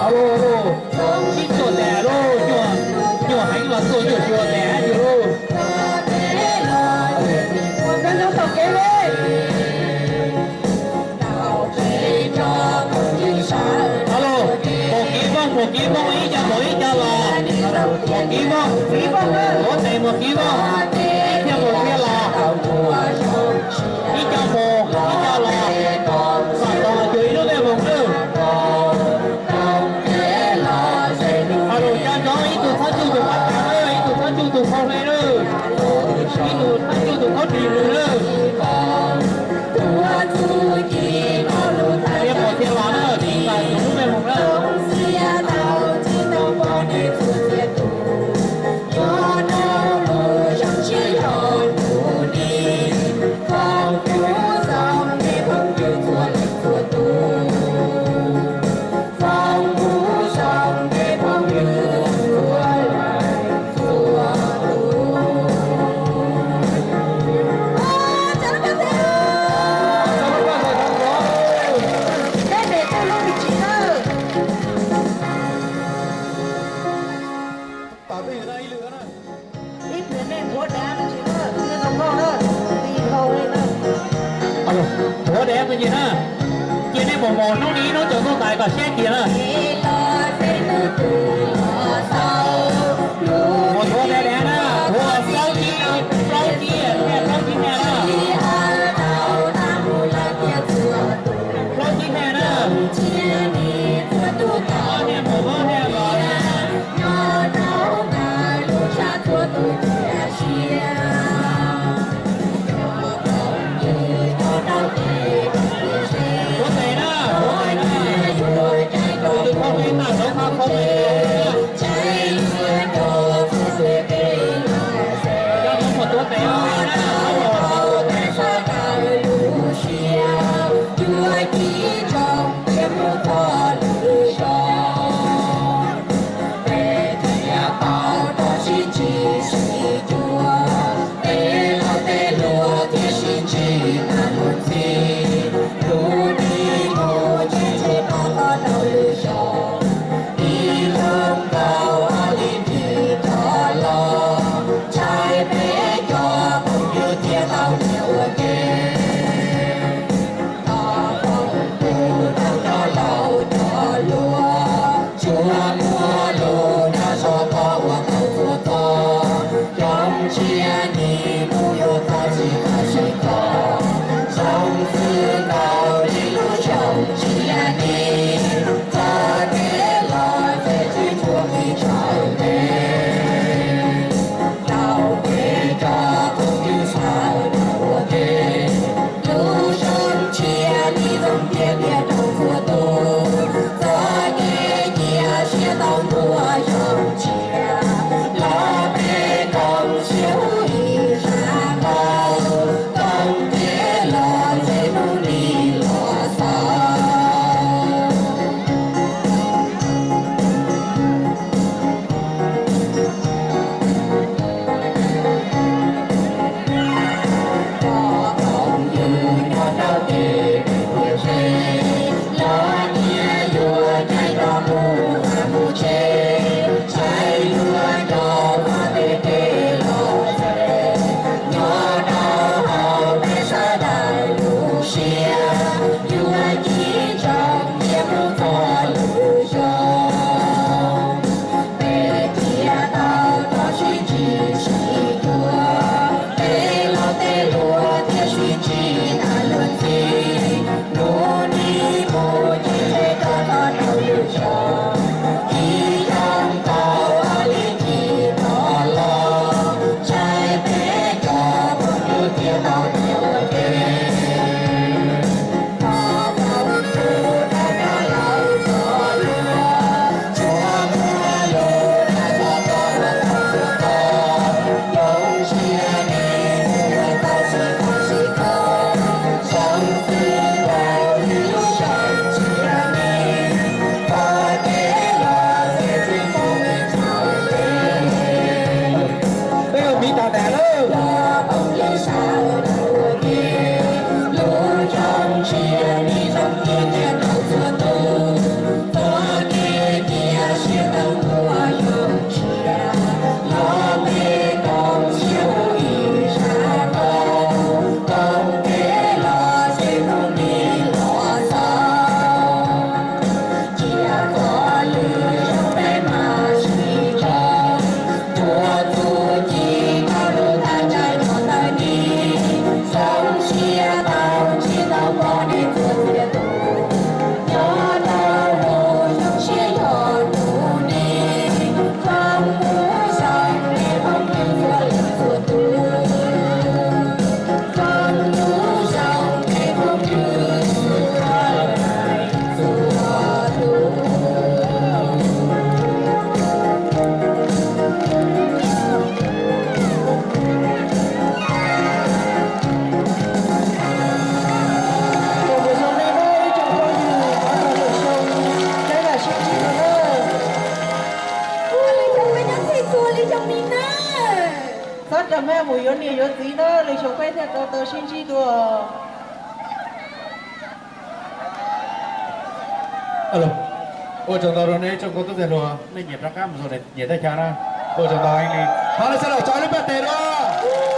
Alo, alo, sib cuag tas lauj, nyuaj, nyuaj heev los tuaj nyuaj xyuas tas hab yus lauj. Alo, mus kev vooj, mus kev vooj, ib co mus ib co los. Mus kev vooj, huav tes mus kev vooj, ib co mus ib co los. Ib co mus ib co los, kom tau cuag ib lub ncej moos lawm. Alo, cov ntsoov ib tug txhob tsuj tus qab tas lawm, ib tug txhob tsuj tus phau hle lawm, ib tug txhob tsuj tus khaub ris lawm. Thiab pom thiab los na, tsis tas tus lub ncej moos lawm. Ib pliag nej nthuav dav no ces na, tig zoo nkauj na, tig hlau li na. Nthuav dav no ces na, cia nej mus mus hnub no ib hnub tsaus ntuj tas kom siab kiag na. Mus nthuav dav dav na, nthuav plaub kib, plaub kib, plaub kib na. Plaub kib na. Ob hia mus ob hia los na. Nthuav tes na, nthuav tes na. Tus khaub hle na, nthuav khaub hle na. Tag mab mus yuav niam yuav txiv na, lwm xyoo peb thiaj tau tau sib ntsib dua. Ua tsaug ntau rau nej tsoom nkauj tub txais hluas, nej nyiam rov qab mus rau nyiam thaj chaw na. Ua tsaug ntau heev li. Thov nej sawv daws tso lub paj tes dua.